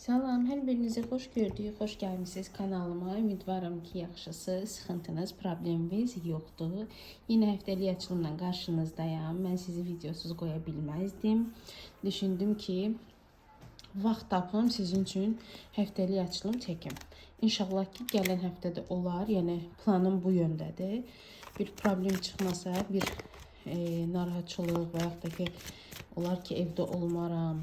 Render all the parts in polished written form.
Salam, hər birinizi xoş gördük, xoş gəlmisiniz kanalıma. Ümidvaram ki, yaxşısınız, sıxıntınız, probleminiz yoxdur. Yenə həftəlik açılımla qarşınızdayam. Mən sizi videosuz qoya bilməzdim. Düşündüm ki, vaxt tapım sizin üçün həftəlik açılım çəkim. İnşallah ki, gələn həftədə olar. Yəni planım bu yöndədir. Bir problem çıxmasa, bir narahatçılıq və yaxud da ki, olar ki, evdə olmaram,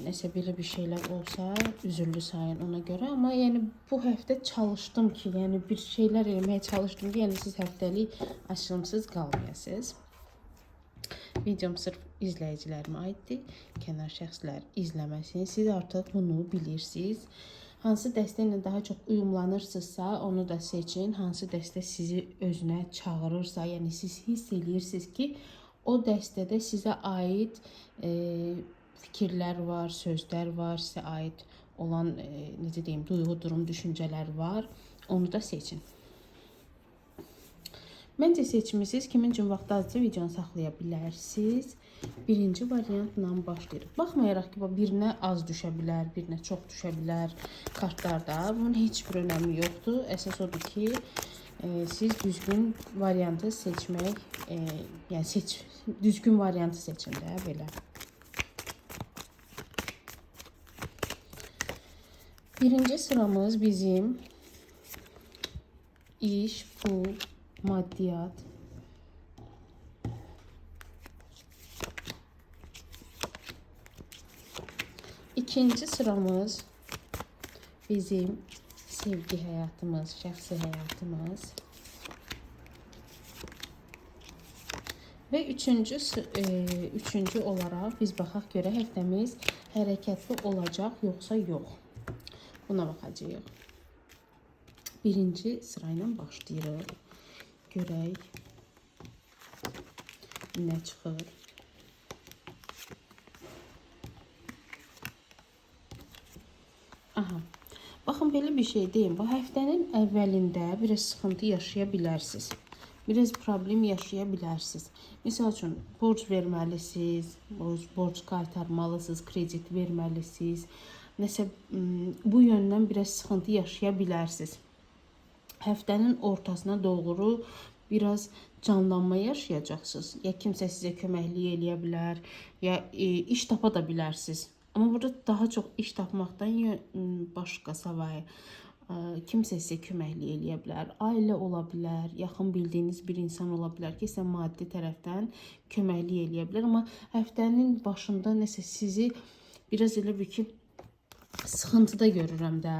nəsə belə bir şeylər olsa, üzürlü sayın ona görə. Amma yəni bu həftə çalışdım ki, yəni bir şeylər eləməyə çalışdım ki, yəni siz həftəlik açılımsız qalmayasınız. Videom sırf izləyicilərimə aiddir. Kənar şəxslər izləməsin. Siz artıq bunu bilirsiniz. Hansı dəstə ilə daha çox uyumlanırsınızsa, onu da seçin. Hansı dəstə sizi özünə çağırırsa, yəni siz hiss eləyirsiniz ki, o dəstədə sizə aid fikirlər var, sözlər var, sizə aid olan, necə deyim, duyğu, durum, düşüncələr var. Onu da seçin. Məncə seçmisiniz. Kimin üçün vaxt azsa videonu saxlaya bilərsiniz. Birinci variantla başlayırıq. Baxmayaraq ki, birinə az düşə bilər, birinə çox düşə bilər kartlarda. Bunun heç bir önəmi yoxdur. Əsas odur ki, siz düzgün variantı seçmək, yəni düzgün variantı seçin də belə. Birinci sıramız bizim iş, pul, maddiyat. İkinci sıramız bizim sevgi həyatımız, şəxsi həyatımız. Və üçüncü olaraq biz baxaq görək həftəmiz hərəkətli olacaq yoxsa yox. Buna baxacağıq. Birinci sırayla başlayırıq. Görək nə çıxır. Aha. Baxın, belə bir şey deyim. Bu həftənin əvvəlində biraz sıxıntı yaşaya bilərsiniz. Biraz problem yaşaya bilərsiniz. Misal üçün, borc verməlisiniz, borc qaytarmalısınız, kredit verməlisiniz. Nəsə bu yöndən biraz sıxıntı yaşaya bilərsiniz. Həftənin ortasına doğru biraz canlanma yaşayacaqsınız. Ya kimsə sizə köməklik eləyə bilər, ya iş tapa da bilərsiniz. Amma burada daha çox iş tapmaqdan başqası var. Kimsə sizə köməklik eləyə bilər. Ailə ola bilər, yaxın bildiyiniz bir insan ola bilər ki, sizə maddi tərəfdən köməklik eləyə bilər. Amma həftənin başında nəsə sizi biraz elə bir ki, sıxıntıda görürəm də.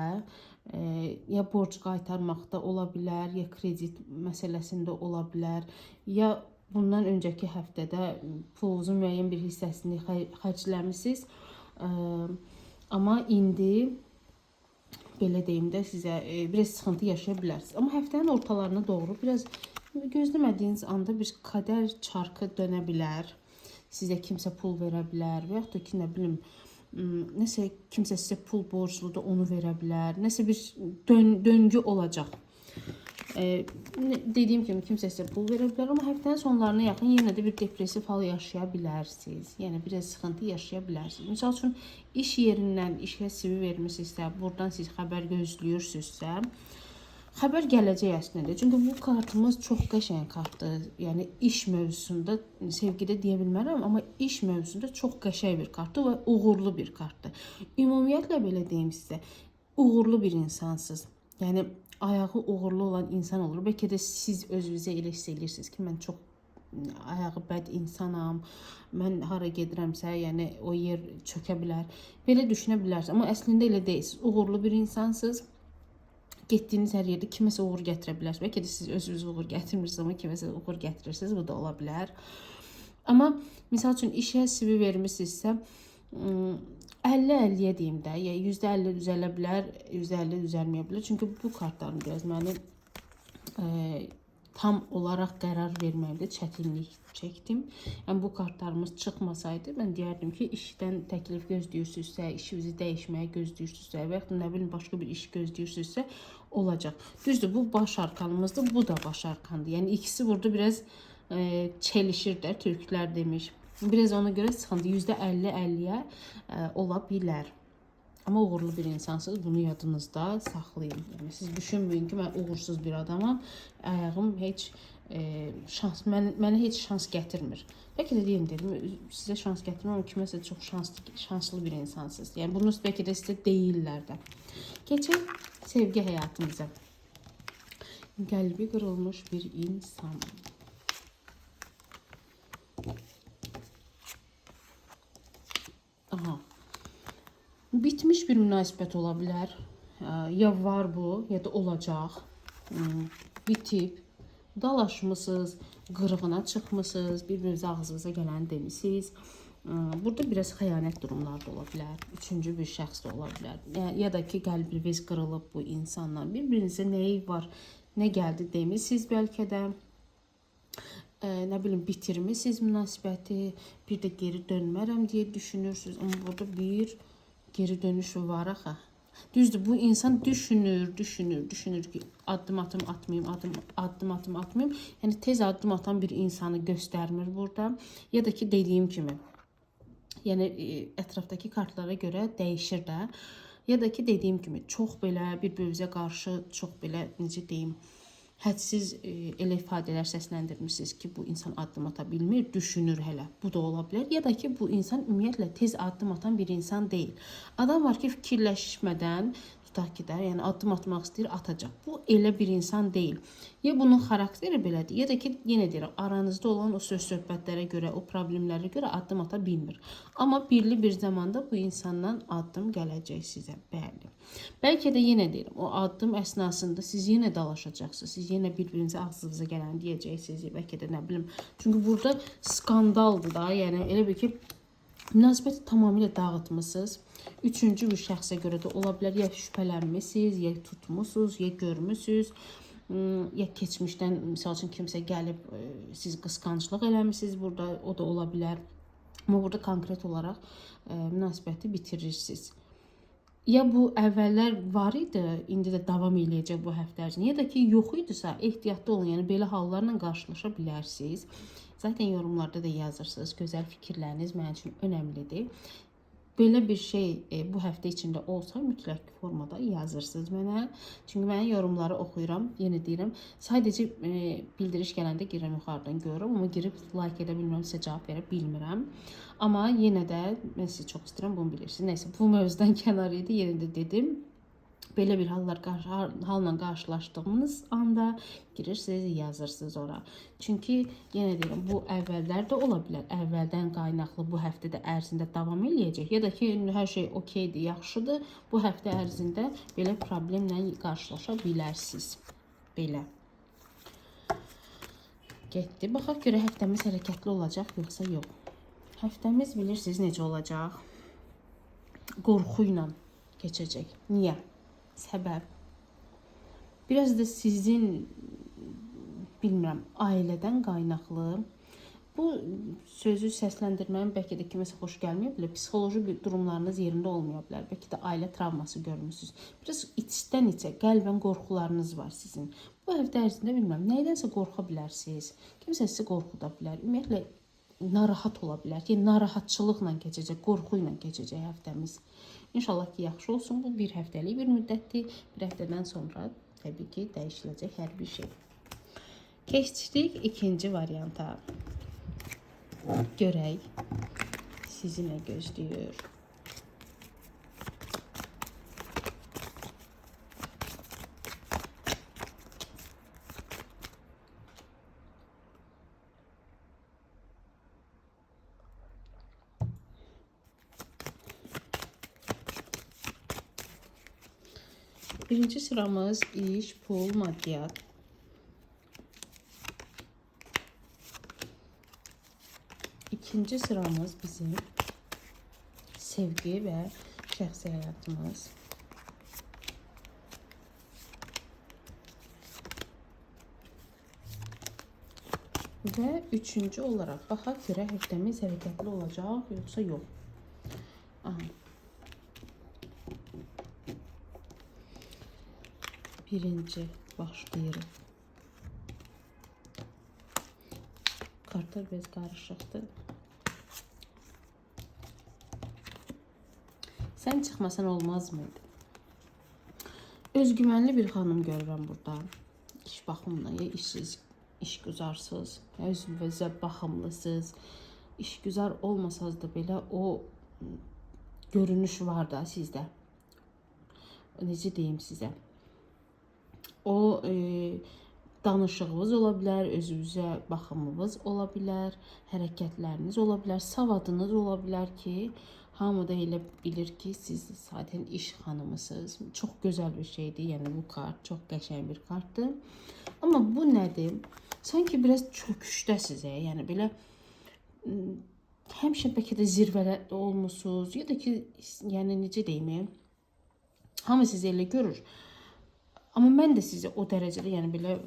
Ya borc qaytarmaqda ola bilər, ya kredit məsələsində ola bilər, ya bundan öncəki həftədə pulunuzun müəyyən bir hissəsini xərcləmisiniz. Amma indi belə deyim də sizə, biraz sıxıntı yaşaya bilərsiniz. Amma həftənin ortalarına doğru biraz gözləmədiyiniz anda bir qədər çarxı dönə bilər. Sizə kimsə pul verə bilər və yaxud da ki, nə bilim, nəsə kimsə sizə pul borcludur, onu verə bilər. Nəsə bir döngü olacaq. Dediyim kimi kimsə sizə pul verə bilər, amma həftənin sonlarına yaxın yenə də bir depressiv hal yaşaya bilərsiniz. Yəni biraz sıxıntı yaşaya bilərsiniz. Misal üçün, iş yerindən işə CV vermisinizsə, buradan siz xəbər gözləyirsинizsə, xəbər gələcək əslində. Çünki bu kartımız çox qəşəng kartdır. Yəni iş mövzusunda, sevgidə deyə bilmərəm, amma iş mövzusunda çox qəşəng bir kartdır və uğurlu bir kartdır. Ümumiyyətlə belə deyim sizə, uğurlu bir insansınız. Yəni ayağı uğurlu olan insan olur. Bəlkə də siz özünüzə elə hiss edirsiniz ki, mən çox ayağı bəd insanam. Mən hara gedirəmsə, yəni o yer çökə bilər. Belə düşünə bilərsiniz. Amma əslində elə deyilsiniz. Uğurlu bir insansınız. Getdiyiniz hər yerdə kiməsə uğur gətirə bilərsiniz. Bəlkə də siz özünüzə uğur gətirmirsiniz, amma kiməsə uğur gətirirsiniz. Bu da ola bilər. Amma misal üçün işə CV vermisinizsə, 50-50-yə deyim də, yəni %50 düzələ bilər, %50 düzəlməyə bilər. Çünki bu kartların biraz məni tam olaraq qərar verməyimdə çətinlik çəkdim. Yəni bu kartlarımız çıxmasaydı, mən deyərdim ki, işdən təklif gözləyirsinizsə, işinizi dəyişməyə gözləyirsinizsə və yaxud da nə bilim başqa bir iş gözləyirsinizsə olacaq. Düzdür, bu baş arkanımızdır, bu da baş arkandır. Yəni ikisi burada biraz çelişir də, türklər demiş. Biraz ona görə sıxıntı %50-50-yə ola bilər. Amma uğurlu bir insansınız. Bunu yadınızda saxlayın. Yəni siz düşünməyin ki, mən uğursuz bir adamam. Ayağım heç şans mənə heç şans gətirmir. Bəlkə də deyim dedim, sizə şans gətirmir, amma kiməsə çox şanslı bir insansınız. Yəni bunu bəlkə də sizə deyirlər də. Keçək sevgi həyatımıza. Qəlbi qırılmış bir insan. Aha. Bitmiş bir münasibət ola bilər. Ya var bu, ya da olacaq. Bitib, dalaşmısınız, qırğına çıxmısınız, bir-birinizə ağzınıza gələni demisiniz. Burada biraz xəyanət durumları da ola bilər. Üçüncü bir şəxs də ola bilər. Ya da ki, qəlbiniz qırılıb bu insanla. Bir-birinizə nəyi var, nə gəldi demisiniz bəlkə də. Nə bilim bitirmisiniz münasibəti, bir də geri dönmərəm deyə düşünürsünüz. Amma burada bir geri dönüş var axı. Düzdür, bu insan düşünür, düşünür, düşünür ki, addım atım atmayım, addım atım atmayım. Yəni tez addım atan bir insanı göstərmir burada. Ya da ki, dediyim kimi, yəni ətrafdakı kartlara görə dəyişir də. Ya da ki, dediyim kimi, çox belə bir-birinizə qarşı çox belə necə deyim, hədsiz elə ifadələr səsləndirmisiniz ki, bu insan addım ata bilmir, düşünür hələ. Bu da ola bilər. Ya da ki, bu insan ümumiyyətlə tez addım atan bir insan deyil. Adam var ki, fikirləşmədən, tutaq ki də, yəni addım atmaq istəyir, atacaq. Bu elə bir insan deyil. Ya bunun xarakteri belədir, ya da ki, yenə deyirəm, aranızda olan o söz söhbətlərə görə, o problemlərə görə addım ata bilmir. Amma birli bir zamanda bu insandan addım gələcək sizə. Bəli. Bəlkə də yenə deyirəm, o addım əsnasında siz yenə dalaşacaqsınız. Siz yenə bir-birinizə ağzınıza gələni deyəcəksiniz. Bəlkə də nə bilim. Çünki burada skandaldır da, yəni elə bil ki, münasibəti tamamilə dağıtmısınız. Üçüncü bir şəxsə görə də ola bilər. Ya şübhələnmisiniz, ya tutmusunuz, ya görmüsünüz, ya keçmişdən misal üçün kimsə gəlib siz qısqanclıq eləmisiniz burada, o da ola bilər. Amma burada konkret olaraq münasibəti bitirirsiniz. Ya bu əvvəllər var idi, indi də davam eləyəcək bu həftə ərzində, ya da ki, yox idisə, ehtiyatlı olun. Yəni belə hallarla qarşılaşa bilərsiniz. Zaten yorumlarda da yazırsınız. Gözəl fikirləriniz mənim üçün önəmlidir. Belə bir şey bu həftə içində olsa mütləq formada yazırsınız mənə. Çünki mən yorumları oxuyuram, yenə deyirəm. Sadəcə bildiriş gələndə girirəm yuxarıdan görürəm, amma girib like edə bilmirəm, sizə cavab verə bilmirəm. Amma yenə də mən sizi çox istəyirəm, bunu bilirsiniz. Nəysə, bu mövzudan kənar idi, yenə də dedim. Belə bir halla qarşılaşdığınız anda girirsiniz, yazırsınız ora. Çünki yenə deyirəm, bu əvvəllər də ola bilər. Əvvəldən qaynaqlı bu həftədə ərzində davam eləyəcək. Ya da ki, hər şey okeydir, yaxşıdır. Bu həftə ərzində belə problemlə qarşılaşa bilərsiniz. Belə. Getdi. Baxaq görə həftəmiz hərəkətli olacaq yoxsa yox. Həftəmiz bilirsiniz necə olacaq? Qorxu ilə keçəcək. Niyə? Səbəb. Biraz da sizin, bilmirəm, ailədən qaynaqlı. Bu sözü səsləndirməyin bəlkə də kiməsə xoş gəlməyə bilər. Psixoloji bir durumlarınız yerində olmaya bilər. Bəlkə də ailə travması görmüsünüz. Biraz içdən içə qəlbən qorxularınız var sizin. Bu həftə ərzində bilmirəm, nəydənsə qorxa bilərsiniz. Kimsə sizi qorxuda bilər. Ümumiyyətlə narahat ola bilər. Yəni narahatçılıqla keçəcək, qorxu ilə keçəcək həftəmiz. İnşallah ki, yaxşı olsun. Bu bir həftəlik bir müddətdir. Bir həftədən sonra təbii ki, dəyişiləcək hər bir şey. Keçdik ikinci varianta. Görək sizi nə gözləyir. Birinci sıramız iş, pul, maddiyat. İkinci sıramız bizim sevgi və şəxsi həyatımız. Və üçüncü olaraq baxaq görə həftəmiz hərəkətli olacaq yoxsa yox. Aha. Birinci başlayırıq. Kartlar biraz qarışıqdır. Sən çıxmasan olmaz mıydı? Özgüvənli bir xanım görürəm burada. İş baxımından, ya işsiz, işgüzarsız, ya özünüzə baxımlısınız. İşgüzar olmasanız da belə o görünüş var da sizdə. Necə deyim sizə? O danışığınız ola bilər, özünüzə baxımınız ola bilər, hərəkətləriniz ola bilər, savadınız ola bilər ki, hamı da elə bilir ki, siz zaten iş xanımısınız. Çox gözəl bir şeydir. Yəni bu kart çox qəşəng bir kartdır. Amma bu nədir? Sanki biraz çöküşdəsiz, yəni belə həmişə bəlkə də zirvədə olmusunuz ya da ki, yəni necə deyim, hamı sizi elə görür. Amma mən də sizi o dərəcədə, yəni belə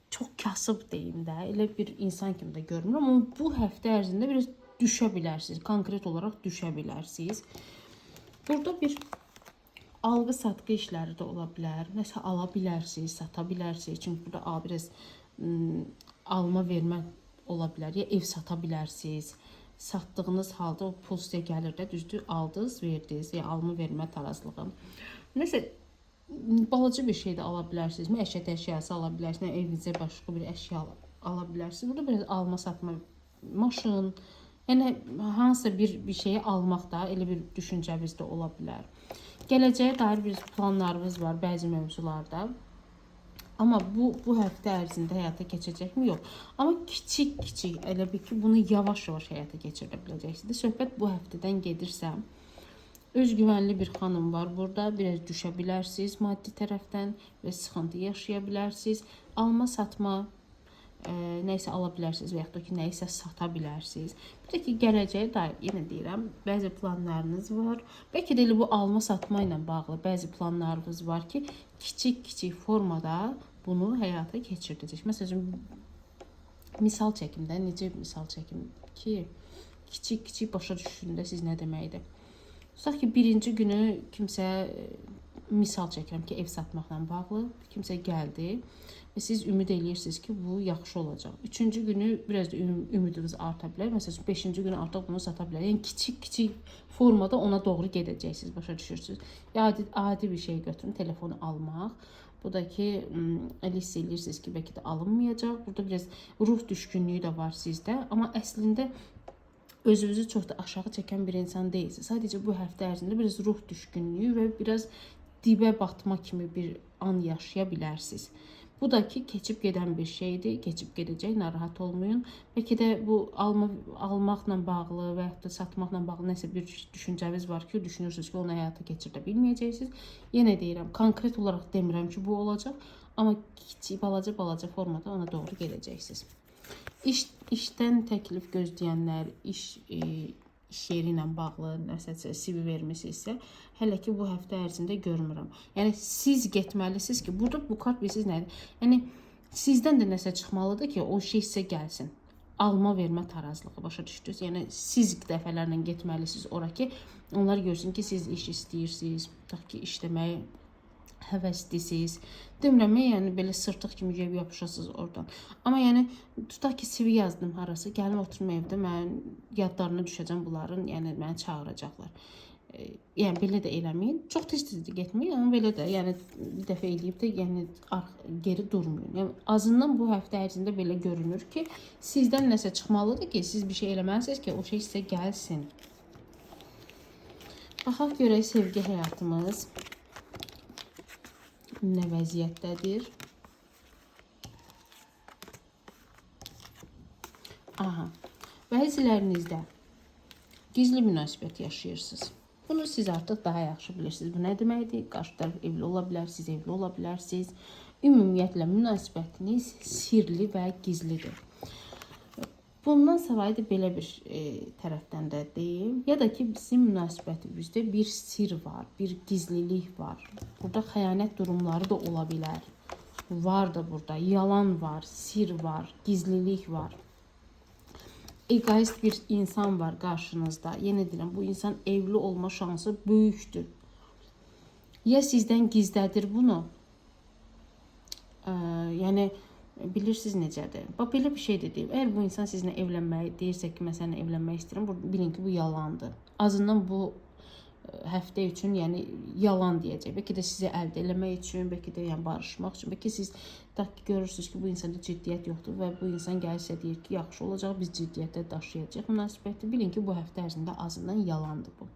çox kasıb deyim də, elə bir insan kimi də görmürəm. Amma bu həftə ərzində biraz düşə bilərsiniz, konkret olaraq düşə bilərsiniz. Burada bir alqı-satqı işləri də ola bilər. Nəsə ala bilərsiniz, sata bilərsiniz. Çünki burada biraz alma vermə ola bilər. Ya ev sata bilərsiniz. Satdığınız halda o pul sizə gəlir də, düzdür, aldınız, verdiniz. Ya alma vermə tarazlığı. Nəsə balaca bir şey də ala bilərsiniz. Məişət əşyası ala bilərsiniz, evinizə başqa bir əşya ala bilərsiniz. Burada biraz alma satma, maşın, yəni hansısa bir şeyi almaq da elə bir düşüncəmiz də ola bilər. Gələcəyə dair bir planlarımız var bəzi mövzularda. Amma bu həftə ərzində həyata keçəcəkmi? Yox. Amma kiçik-kiçik elə bil ki, bunu yavaş-yavaş həyata keçirə biləcəksiniz. Söhbət bu həftədən gedirsə, özgüvənli bir xanım var burada. Biraz düşə bilərsiniz maddi tərəfdən və sıxıntı yaşaya bilərsiniz. Alma satma, nəyisə ala bilərsiniz və yaxud da ki, nəyisə sata bilərsiniz. Bir də ki, gələcəyə dair, yenə deyirəm, bəzi planlarınız var. Bəlkə də elə bu alma satma ilə bağlı bəzi planlarınız var ki, kiçik-kiçik formada bunu həyata keçirdəcək. Məsələn, misal çəkim də, necə misal çəkim ki, kiçik-kiçik başa düşün də siz nə deməkdir. Tutaq ki, birinci günü kimsə, misal çəkirəm ki, ev satmaqla bağlı kimsə gəldi və siz ümid eləyirsiniz ki, bu yaxşı olacaq. Üçüncü günü biraz da ümidiniz arta bilər. Məsələn, beşinci günü artıq bunu sata bilər. Yəni kiçik-kiçik formada ona doğru gedəcəksiniz, başa düşürsünüz. Ya adi bir şey götürün, telefonu almaq. Bu da ki, elə hiss eləyirsiniz ki, bəlkə də alınmayacaq. Burada biraz ruh düşkünlüyü də var sizdə. Amma əslində özünüzü çox da aşağı çəkən bir insan deyilsiniz. Sadəcə bu həftə ərzində biraz ruh düşkünlüyü və biraz dibə batma kimi bir an yaşaya bilərsiniz. Bu da ki, keçib gedən bir şeydir, keçib gedəcək, narahat olmayın. Bəlkə də bu almaqla bağlı və yaxud da satmaqla bağlı nəsə bir düşüncəniz var ki, düşünürsünüz ki, onu həyata keçirdə bilməyəcəksiniz. Yenə deyirəm, konkret olaraq demirəm ki, bu olacaq, amma kiçik, balaca-balaca formada ona doğru gedəcəksiniz. İşdən təklif gözləyənlər, iş yeri ilə bağlı nəsə CV vermisinizsə, hələ ki bu həftə ərzində görmürəm. Yəni siz getməlisiniz ki, burada bu kart bilirsiniz nədir? Yəni sizdən də nəsə çıxmalıdır ki, o şey sizə gəlsin. Alma vermə tarazlığı, başa düşdünüz? Yəni siz dəfələrlə getməlisiniz ora ki, onlar görsün ki, siz iş istəyirsiniz, tutaq ki, işləməyi həvəslisiniz. Demirəm, yəni belə sırtıq kimi gəlib yapışasınız oradan. Amma yəni tutaq ki, CV yazdım harası, gəlim oturum evdə, mən yadlarına düşəcəm bunların, yəni məni çağıracaqlar. Yəni belə də eləməyin. Çox tez-tez də getməyin, amma belə də, yəni bir dəfə eləyib də, yəni geri durmayın. Yəni azından bu həftə ərzində belə görünür ki, sizdən nəsə çıxmalıdır ki, siz bir şey eləməlisiniz ki, o şey sizə gəlsin. Baxaq görək sevgi həyatımız nə vəziyyətdədir? Aha. Bəzilərinizdə gizli münasibət yaşayırsınız. Bunu siz artıq daha yaxşı bilirsiniz. Bu nə deməkdir? Qarşı tərəf evli ola bilər, siz evli ola bilərsiniz. Ümumiyyətlə münasibətiniz sirli və gizlidir. Bundan savayı da belə bir tərəfdən də deyim. Ya da ki, bizim münasibətimizdə bir sir var, bir gizlilik var. Burada xəyanət durumları da ola bilər. Var da burada, yalan var, sir var, gizlilik var. Egoist bir insan var qarşınızda. Yenə deyirəm, bu insan evli olma şansı böyükdür. Ya sizdən gizlədir bunu, yəni bilirsiniz necədir. Bax, belə bir şey də deyim. Əgər bu insan sizinlə evlənməyi deyirsə ki, mən səninlə evlənmək istəyirəm, bilin ki, bu yalandır. Azından bu həftə üçün, yəni yalan deyəcək. Bəlkə də sizi əldə eləmək üçün, bəlkə də yəni barışmaq üçün, bəlkə siz tutaq ki, görürsünüz ki, bu insanda ciddiyyət yoxdur və bu insan gəlsə deyir ki, yaxşı olacaq, biz ciddiyyətə daşıyacağıq münasibəti. Bilin ki, bu həftə ərzində azından yalandır bu.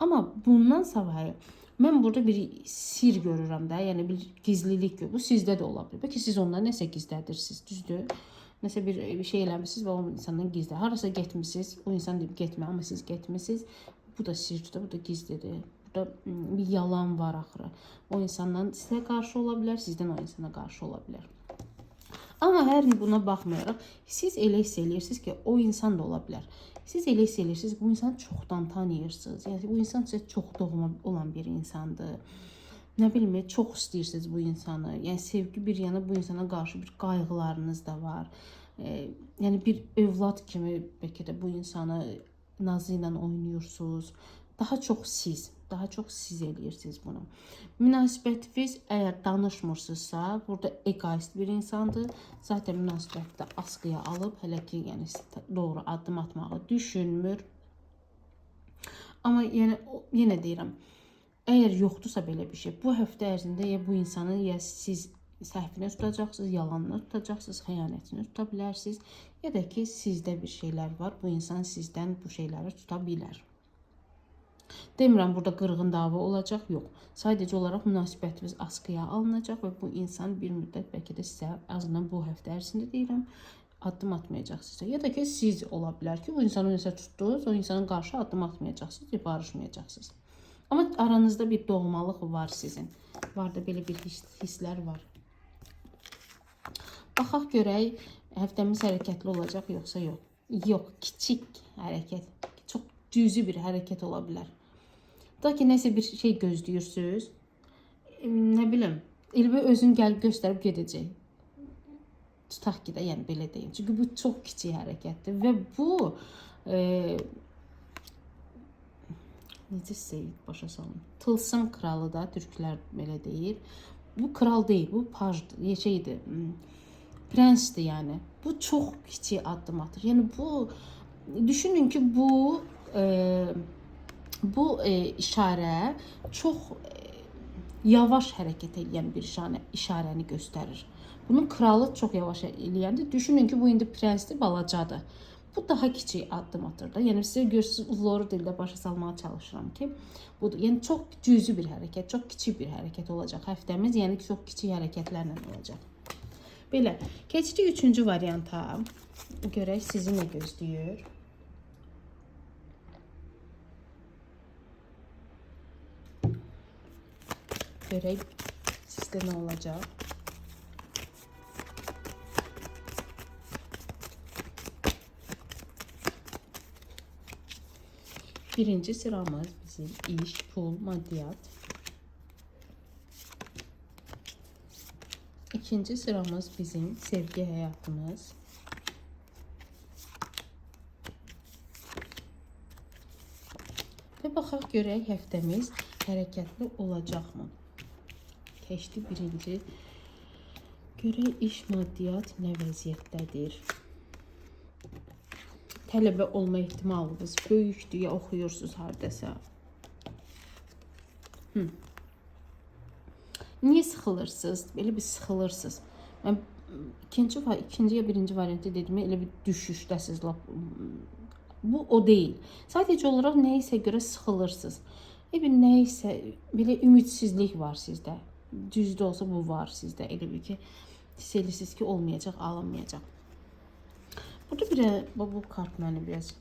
Amma bundan savayı mən burada bir sir görürəm də, yəni bir gizlilik görürəm. Bu sizdə də ola bilər. Bəlkə siz ondan nəsə gizlədirsiniz, düzdür? Nəsə bir şey eləmisiniz və o insandan gizli. Harasa getmisiniz, o insan deyib getmə, amma siz getmisiniz. Bu da sirdir, bu da gizlidir. Burada bir yalan var axırı. O insandan sizə qarşı ola bilər, sizdən o insana qarşı ola bilər. Amma hər buna baxmayaraq, siz elə hiss eləyirsiniz ki, o insan da ola bilər. Siz elə hiss eləyirsiniz ki, bu insanı çoxdan tanıyırsınız. Yəni bu insan sizə çox doğma olan bir insandır. Nə bilim, çox istəyirsiniz bu insanı. Yəni sevgi bir yana bu insana qarşı bir qayğılarınız da var. Yəni bir övlad kimi bəlkə də bu insanı nazı ilə oynayırsınız. Daha çox siz, daha çox siz eləyirsiniz bunu. Münasibətiniz əgər danışmırsınızsa, burada egoist bir insandır. Zaten münasibətdə askıya alıb, hələ ki, yəni doğru addım atmağı düşünmür. Amma yəni yenə deyirəm, əgər yoxdursa belə bir şey, bu həftə ərzində ya bu insanı ya siz səhvinə tutacaqsınız, yalanını tutacaqsınız, xəyanətini tuta bilərsiniz, ya da ki, sizdə bir şeylər var, bu insan sizdən bu şeyləri tuta bilər. Demirəm burada qırğın dava olacaq, yox. Sadəcə olaraq münasibətiniz askıya alınacaq və bu insan bir müddət bəlkə də sizə azından bu həftə ərzində deyirəm, addım atmayacaq sizə. Ya da ki, siz ola bilər ki, bu insanı nəsə tutdunuz, o insanın qarşı addım atmayacaqsınız, barışmayacaqsınız. Amma aranızda bir doğmalıq var sizin. Var da belə bir hisslər var. Baxaq görək, həftəmiz hərəkətli olacaq yoxsa yox. Yox, kiçik hərəkət, çox cüzi bir hərəkət ola bilər. Ta ki, nəsə bir şey gözləyirsiniz, nə bilim, elə bil özünü gəlib göstərib gedəcək. Tutaq ki də, yəni belə deyim. Çünki bu çox kiçik hərəkətdir və bu, necə sizə başa salım? Tılsım kralı da, türklər belə deyir. Bu kral deyil, bu pajdır, şeydir, prensdir yəni. Bu çox kiçik addım atır. Yəni bu, düşünün ki, bu işarə çox yavaş hərəkət eləyən bir işarəni göstərir. Bunun kralı çox yavaş eləyəndir. Düşünün ki, bu indi prensdir, balacadır. Bu daha kiçik addım atır da. Yəni sizə görürsünüz, loru dildə başa salmağa çalışıram ki, budur. Yəni çox cüzi bir hərəkət, çox kiçik bir hərəkət olacaq həftəmiz. Yəni ki, çox kiçik hərəkətlərlə olacaq. Belə, keçdik üçüncü varianta. Görək sizi nə gözləyir. Görək sizdə nə olacaq. Birinci sıramız bizim iş, pul, maddiyat. İkinci sıramız bizim sevgi həyatımız. Və baxaq görək həftəmiz hərəkətli olacaqmı? Keçdi birinci. Görək iş, maddiyat nə vəziyyətdədir? Tələbə olma ehtimalınız böyükdür ya oxuyursunuz hardasa. Niyə sıxılırsınız? Belə bir sıxılırsınız. Mən ikinci ya birinci variantı dedim, elə bir düşüşdəsiniz lap. Bu o deyil. Sadəcə olaraq nəyisə görə sıxılırsınız. Elə bir nəyisə belə ümidsizlik var sizdə. Düzdür olsa bu var sizdə. Elə bir ki, hiss edirsiniz ki, olmayacaq, alınmayacaq. Burada bir bu kart məni biraz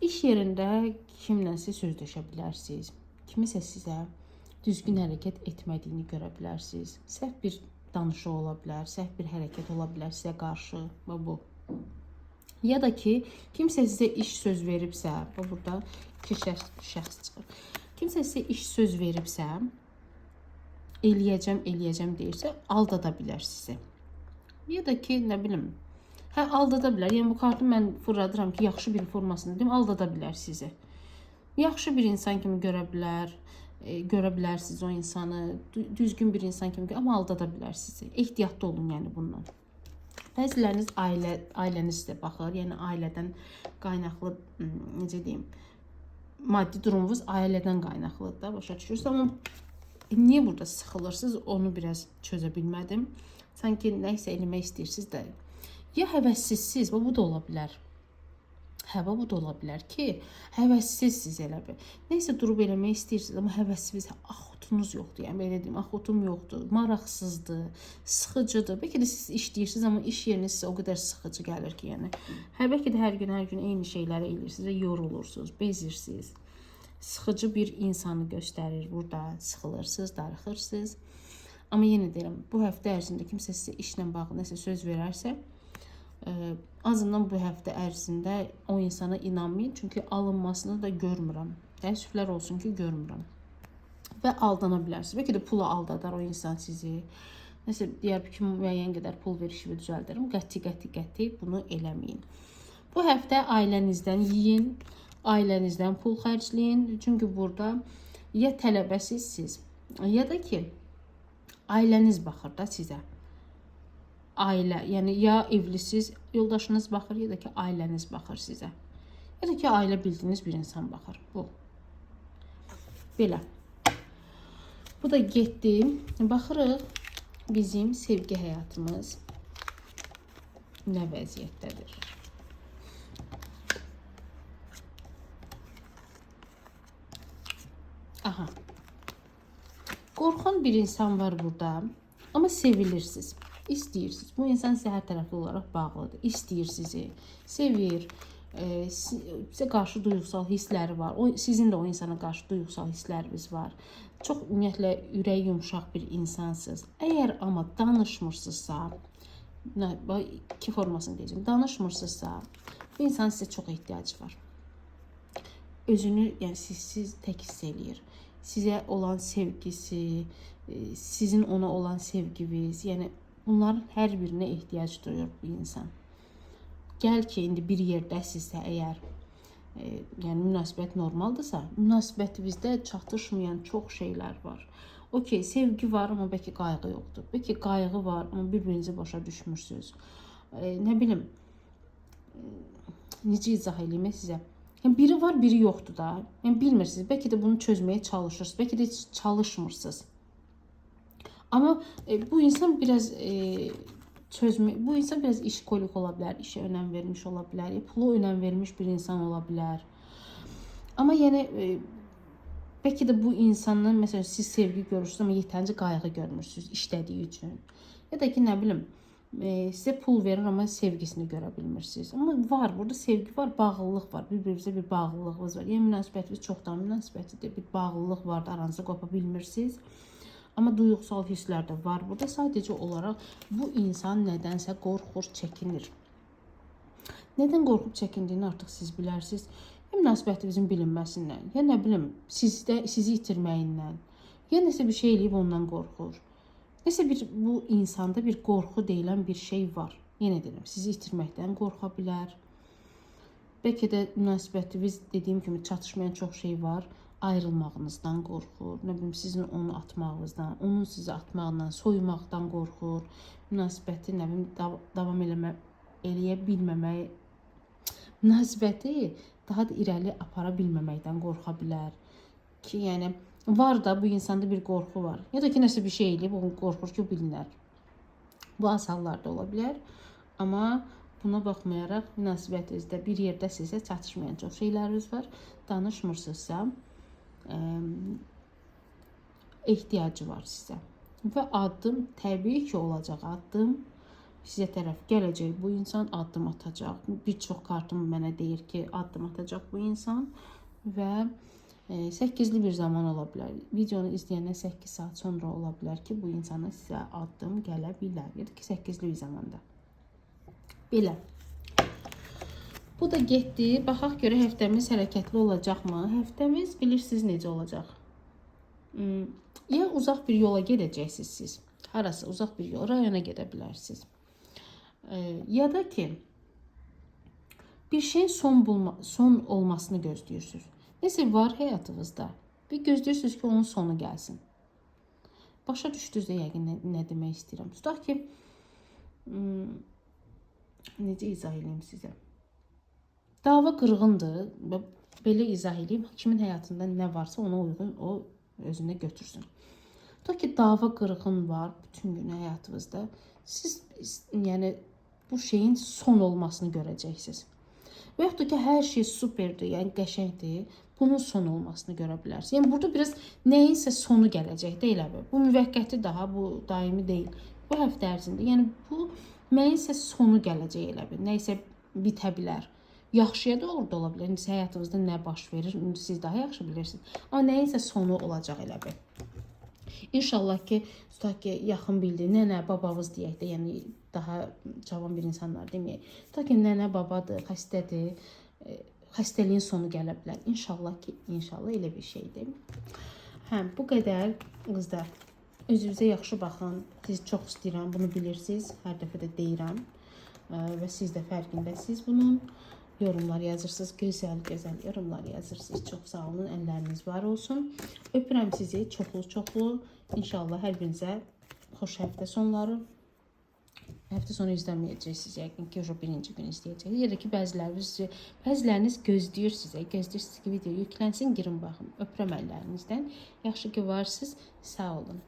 iş yerində kimlənsə sözləşə bilərsiniz. Kimisə sizə düzgün hərəkət etmədiyini görə bilərsiniz. Səhv bir danışıq ola bilər, səhv bir hərəkət ola bilər sizə qarşı. Bu. Ya da ki, kimsə sizə iş söz veribsə, bu burada iki şəxs çıxır. Kimsə sizə iş söz veribsə, eləyəcəm, eləyəcəm deyirsə, aldada bilər sizi. Ya da ki, nə bilim, hə, aldada bilər. Yəni bu kartı mən fırladıram ki, yaxşı bir formasını deyim, aldada bilər sizi. Yaxşı bir insan kimi görə bilər, görə bilərsiniz o insanı, düzgün bir insan kimi, amma aldada bilər sizi. Ehtiyatlı olun yəni bundan. Bəziləriniz ailəniz sizə baxır, yəni ailədən qaynaqlı, necə deyim, Maddi durumunuz ailədən qaynaqlıdır da, başa düşürsünüz. Amma niyə burada sıxılırsınız, onu biraz çözə bilmədim. Sanki nə isə eləmək istəyirsiniz də. Ya həvəssizsiz, bu da ola bilər. Hə, bu da ola bilər ki, həvəssizsiz elə bil. Nəysə durub eləmək istəyirsiniz, amma həvəsiniz, axotunuz yoxdur. Yəni belə deyim, axotum yoxdur, maraqsızdır, sıxıcıdır. Bəlkə də siz işləyirsiniz, amma iş yeriniz sizə o qədər sıxıcı gəlir ki, yəni. Hə, bəlkə də hər gün, hər gün eyni şeyləri eləyirsiniz və yorulursunuz, bezirsiniz. Sıxıcı bir insanı göstərir burada. Sıxılırsınız, darıxırsınız. Amma yenə deyirəm, bu həftə ərzində kimsə sizə işlə bağlı nəsə söz verərsə, azından bu həftə ərzində o insana inanmayın. Çünki alınmasını da görmürəm. Təəssüflər olsun ki, görmürəm. Və aldana bilərsiniz. Bəlkə də pula aldadar o insan sizi. Nəsə deyər ki, müəyyən qədər pul ver, işimi düzəldərəm. Qəti, qəti, qəti bunu eləməyin. Bu həftə ailənizdən yeyin, ailənizdən pul xərcləyin. Çünki burada ya tələbəsiz siz, ya da ki, ailəniz baxır da sizə. Ailə, yəni ya evlisiz, yoldaşınız baxır, ya da ki, ailəniz baxır sizə. Ya da ki, ailə bildiyiniz bir insan baxır. Bu. Belə. Bu da getdi. Baxırıq bizim sevgi həyatımız nə vəziyyətdədir. Aha. Qorxan bir insan var burada, amma sevilirsiniz. İstəyirsiniz. Bu insan sizə hər tərəfli olaraq bağlıdır. İstəyir sizi, sevir, sizə qarşı duyğusal hissləri var. O sizin də o insana qarşı duyğusal hissləriniz var. Çox ümumiyyətlə ürəyi yumşaq bir insansınız. Əgər amma danışmırsınızsa, iki formasını deyəcəm. Danışmırsınızsa, bu insan sizə çox ehtiyacı var. Özünü, yəni sizsiz tək hiss eləyir. Sizə olan sevgisi, sizin ona olan sevginiz, yəni bunların hər birinə ehtiyac duyur bu insan. Gəl ki, indi bir yerdəsinizsə əgər, yəni münasibət normaldırsa, münasibətinizdə çatışmayan çox şeylər var. Okey, sevgi var, amma bəlkə qayğı yoxdur. Bəlkə qayğı var, amma bir-birinizi başa düşmürsünüz. Nə bilim, necə izah eləyim sizə? Yəni biri var, biri yoxdur da. Yəni bilmirsiniz. Bəlkə də bunu çözməyə çalışırsınız. Bəlkə də heç çalışmırsınız. Amma bu insan biraz bu insan biraz işkolik ola bilər, işə önəm vermiş ola bilər, pula önəm vermiş bir insan ola bilər. Amma yəni bəlkə də bu insandan məsələn siz sevgi görürsünüz, amma yetərincə qayğı görmürsünüz işlədiyi üçün. Ya da ki, nə bilim, sizə pul verir, amma sevgisini görə bilmirsiniz. Amma var, burada sevgi var, bağlılıq var. Bir-birinizə bir bağlılığınız var. Yəni münasibətiniz çoxdan münasibətidir. Bir bağlılıq var da, aranızda qopa bilmirsiniz. Amma duyğusal hisslər də var burada. Sadəcə olaraq bu insan nədənsə qorxur, çəkinir. Nədən qorxub çəkindiyini artıq siz bilərsiniz. Ya münasibətinizin bilinməsindən, ya nə bilim, sizi itirməyindən, ya nəsə bir şey eləyib ondan qorxur. Nəsə bir bu insanda bir qorxu deyilən bir şey var. Yenə deyirəm, sizi itirməkdən qorxa bilər. Bəlkə də münasibətiniz dediyim kimi çatışmayan çox şey var. Ayrılmağınızdan qorxur, nə bilim sizin onu atmağınızdan, onun sizi atmağından, soyumaqdan qorxur. Münasibəti nə bilim davam eləyə bilməmək, münasibəti daha da irəli apara bilməməkdən qorxa bilər. Ki, yəni var da bu insanda bir qorxu var. Ya da ki, nəsə bir şey eləyib, o qorxur ki, bilinər. Bu az hallarda ola bilər. Amma buna baxmayaraq münasibətinizdə bir yerdəsinizsə çatışmayan çox şeyləriniz var. Danışmırsınızsa, ehtiyacı var sizə. Və addım təbii ki olacaq addım. Sizə tərəf gələcək bu insan, addım atacaq. Bir çox kartım mənə deyir ki, addım atacaq bu insan və 8-li bir zaman ola bilər. Videonu izləyəndən 8 saat sonra ola bilər ki, bu insana sizə addım gələ bilər. Ya da ki, 8-li bir zamanda. Belə. Bu da getdi. Baxaq görək həftəmiz hərəkətli olacaqmı? Həftəmiz bilirsiniz necə olacaq? Ya uzaq bir yola gedəcəksiniz siz. Harasa uzaq bir yol, rayona gedə bilərsiniz. Ya da ki, bir şeyin son olmasını gözləyirsiniz. Nəsə var həyatınızda. Bir gözləyirsiniz ki, onun sonu gəlsin. Başa düşdünüz də yəqin nə demək istəyirəm. Tutaq ki, necə izah eləyim sizə? Dava qırğındır. Belə izah eləyim. Kimin həyatında nə varsa ona uyğun o özünə götürsün. Tutaq ki, dava qırğın var bütün gün həyatınızda. Siz yəni bu şeyin son olmasını görəcəksiniz. Və yaxud da ki, hər şey superdir, yəni qəşəngdir. Bunun son olmasını görə bilərsiniz. Yəni burada biraz nəyinsə sonu gələcək də elə bil. Bu müvəqqəti daha, bu daimi deyil. Bu həftə ərzində, yəni bu nəyinsə sonu gələcək elə bil. Nəyisə bitə bilər. Yaxşıya doğru da ola bilər. İndi həyatınızda nə baş verir, siz daha yaxşı bilirsiniz. Amma nəyinsə sonu olacaq elə bil. İnşallah ki, tutaq ki, yaxın bildiyi nənə, babavız deyək də, yəni daha cavan bir insanlar deməyək. Tutaq ki, nənə, babadır, xəstədir, xəstəliyin sonu gələ bilər. İnşallah ki, inşallah elə bir şeydir. Hə, bu qədər qızlar. Özünüzə yaxşı baxın. Sizi çox istəyirəm, bunu bilirsiniz. Hər dəfə də deyirəm. Və siz də fərqindəsiniz bunun. Yorumlar yazırsınız, gözəl-gözəl yorumlar yazırsınız. Çox sağ olun, əlləriniz var olsun. Öpürəm sizi çoxlu-çoxlu. İnşallah hər birinizə xoş həftə sonları. Həftə sonu izləməyəcəksiniz yəqin ki, o birinci gün izləyəcəksiniz. Ya da ki, bəziləriniz gözləyir sizə, gözləyirsiniz ki, video yüklənsin, girin baxın. Öpürəm əllərinizdən. Yaxşı ki varsınız. Sağ olun.